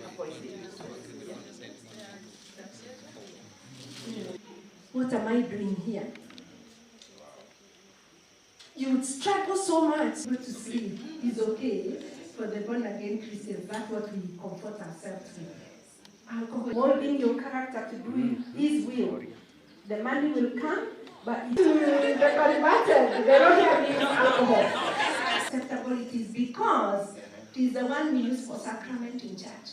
A poison. What am I doing here? You would struggle so much. Go to sleep is okay for the born again Christians. That's what we comfort ourselves with. Alcohol, molding your character to do His will. The money will come, but to the converted, they don't have use alcohol. Acceptable it is because it is the one we use for sacrament in church.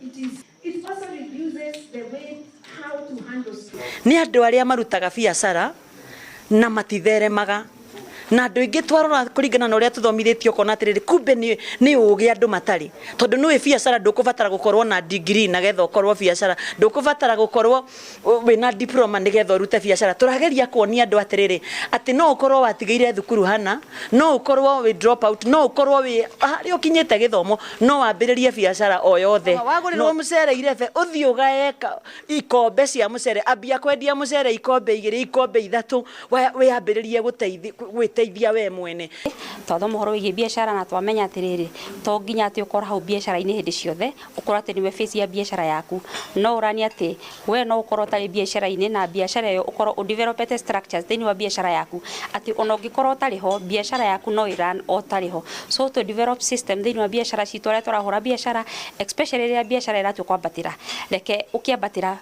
It is. It also reduces the way how to handle stress. Nĩ andũ arĩa marutaga biacara na matitheremaga na andũ aingĩ. Twarora kũringana na ũrĩa tũthomithĩtio, ũkona atĩrĩrĩ, kumbe nĩ ũgĩ andũ matarĩ, tondũ nĩũĩ biacara ndũkũbatara gũkorwo na degree nagetha ũkorwo biacara, ndũkũbatara gũkorwo wĩna diploma nĩgetha ũrute biacara. Tũrageria kuonia andũ atĩrĩrĩ, atĩ no ũkorwo watigĩire thukuru hana, no ũkorwo wĩ drop out, no ũkorwo wĩ harĩa ũkinyĩte gĩthomo, no wambĩrĩrie biacara o yothe. Wagũrĩrwo mũcere irebe, ũthiĩ ũgae ikombe cia mũcere, ambia kwendia mũcere ikombe 2, ikombe 3, wĩambĩrĩrie gwĩteithia we mwene. Twathoma ũhoro wĩgiĩ biacara na twamenya atĩrĩrĩ, to nginya atĩ ũkorwo hau biacara-inĩ hĩndĩ ciothe, ũkorwo atĩ nĩwe face ya biacara yaku. No ũrani atĩ we no ũkorwo ũtarĩ biacara-inĩ na biacara ĩyo ũkorwo ũdevelopete structures thĩinĩ wa biacara yaku, atĩ ona ũngĩkorwo ũtarĩ ho, biacara yaku no ĩrun o ũtarĩ ho. So to develop system thĩinĩ wa biacara citũ, arĩa tũrahũra biacara, especially rĩrĩa biacara ĩratua kwambatĩra, reke ũkĩambatĩra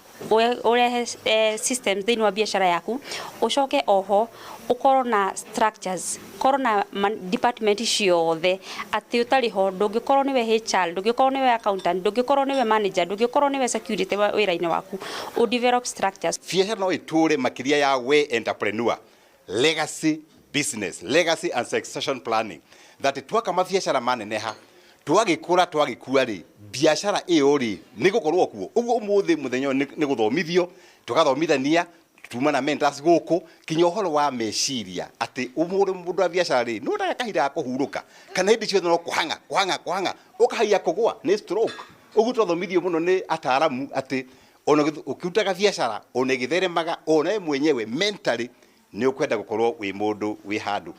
ũrehe system thĩinĩ wa biacara yaku. Ũcoke oho ũkorwo na structures, korwo na department ciothe, atĩ ũtarĩ ho ndũngĩkorwo nĩwe HR, ndũngĩkorwo nĩwe accountant, ndũngĩkorwo nĩwe manager, ndũngĩkorwo nĩwe security wĩra-inĩ waku. Ũ develop structures. Biacara no ĩtũre makĩria ya we entrepreneur, legacy business, legacy and succession planning, that twaka mabiacara maneneha, twagĩkũra, twagĩkua rĩ, biacara ĩyo rĩ nĩ gũkorwo kuo. Ũguo ũmũthĩ mũthenya ũyũ nĩ gũthomithio, tũgathomithania tuma na mentors gũkũ, kinya ũhoro wa meciria atĩ ũmũndũ mũndũ wa biacara rĩ, nĩ ũndaga kahinda ga kũhurũka, kana hĩndĩ ciothe no kũhang'a kũhang'a kũhang'a, ũkahaiya kũgũa nĩ stroke. Ũguo twathomithio mũno nĩ ataaramu atĩ ona ũkĩrutaga biacara, ona ĩgĩtheremaga, ona we mwenyewe mentally nĩ ũkwenda gũkorwo wĩ mũndũ wĩ handũ.